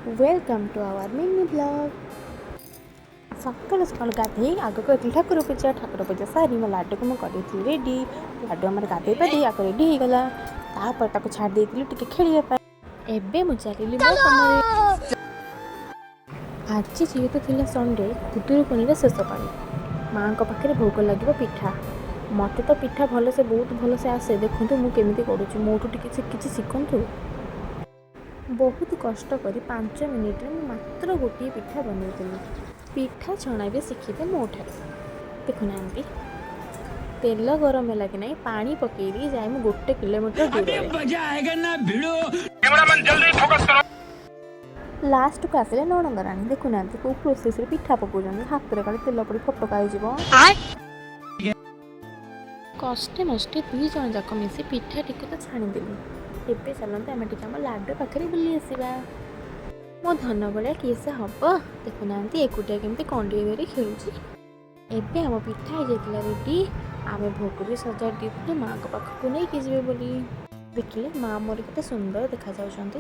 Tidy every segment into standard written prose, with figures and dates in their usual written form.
Welcome to our mini vlog. ସକାଳୁ ସକାଳୁ ଗାଧେଇ ଆଗ କରିଥିଲି ଠାକୁର ପୂଜା। ଠାକୁର ପୂଜା ସାରି ମୋ ଲାଡ଼ୁକୁ ମୁଁ କରିଦେଇଥିଲି ରେଡ଼ି। ଲାଡ଼ୁ ଆମର ଗାଧେଇ ପାଧେଇ ଆଗ ରେଡ଼ି ହେଇଗଲା। ତାପରେ ତାକୁ ଛାଡ଼ି ଦେଇଥିଲି ଟିକେ ଖେଳିବା ପାଇଁ। ଏବେ ମୁଁ ଚାଲିଲି ମୋ କାମରେ। ଆଜି ଯେହେତୁ ଥିଲା ସଣ୍ଡେ, ଖୁଦୁରୁକୁଣୀର ଶେଷ ପାଳି, ମାଆଙ୍କ ପାଖରେ ଭୋଗ ଲାଗିବ ପିଠା। ମୋତେ ତ ପିଠା ଭଲସେ, ବହୁତ ଭଲସେ ଆସେ। ଦେଖନ୍ତୁ ମୁଁ କେମିତି କରୁଛି, ମୋଠୁ ଟିକେ କିଛି ଶିଖନ୍ତୁ। ବହୁତ କଷ୍ଟ କରି 5 ମିନିଟ୍ରେ ମୁଁ ମାତ୍ର ଗୋଟିଏ ପିଠା ବନେଇଥିଲି। ପିଠା ଛଣା ବି ଶିଖିବେ ମୋ ଠାରୁ। ଦେଖୁନାହାନ୍ତି, ତେଲ ଗରମ ହେଲା କି ନାହିଁ, ପାଣି ପକେଇ ଦେଇ ଯାଏ ମୁଁ 1 କିଲୋମିଟର ଦୂରରେ। मजा आएगा ना भिड़ो। ଲାଷ୍ଟକୁ ଆସିଲେ ନଣନ୍ଦ ରାଣୀ। ଦେଖୁନାହାନ୍ତି କେଉଁ ପ୍ରୋସେସ୍ରେ ପିଠା ପକାଉଛନ୍ତି। ହାତରେ କାଳେ ତେଲ ପଡ଼ି ଫଟକା ହେଇଯିବ। କଷ୍ଟେ ମଷ୍ଟେ ଦୁଇ ଜଣ ଯାକ ମିଶି ପିଠାଟିକୁ ତ ଛାଣିଦେଲୁ। ଏବେ ଚାଲନ୍ତୁ, ଆମେ ଟିକେ ଆମ ଲାଡ଼ୁ ପାଖରେ ବୁଲି ଆସିବା। ମୋ ଧନ ଭଳିଆ କିଏ ସେ ହବ? ଦେଖୁନାହାନ୍ତି, ଏକୁଟିଆ କେମିତି କଣ୍ଡେଇ ଧରି ଖେଳୁଛି। ଏବେ ଆମ ପିଠା ହେଇଯାଇଥିଲା ରେଡ଼ି। ଆମେ ଭୋଗ ବି ସଜାଡ଼ି ଦେଇଥିଲୁ ମାଆଙ୍କ ପାଖକୁ ନେଇକି ଯିବେ ବୋଲି। ଦେଖିଲେ, ମା ମୋର କେତେ ସୁନ୍ଦର ଦେଖାଯାଉଛନ୍ତି।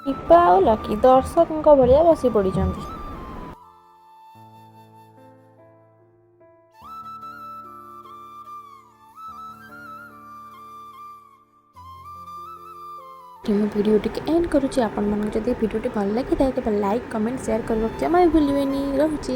ଦୀପା ଆଉ ଲକି ଦର୍ଶକଙ୍କ ଭଳିଆ ବସି ପଡ଼ିଛନ୍ତି। ମୁଁ ଭିଡ଼ିଓଟିକୁ ଏଣ୍ଡ କରୁଛି। ଆପଣମାନଙ୍କୁ ଯଦି ଭିଡ଼ିଓଟି ଭଲ ଲାଗିଥାଏ, ତେବେ ଲାଇକ୍, କମେଣ୍ଟ, ସେୟାର କରିବାକୁ ଜମା ବି ଭୁଲିବେନି। ରହୁଛି।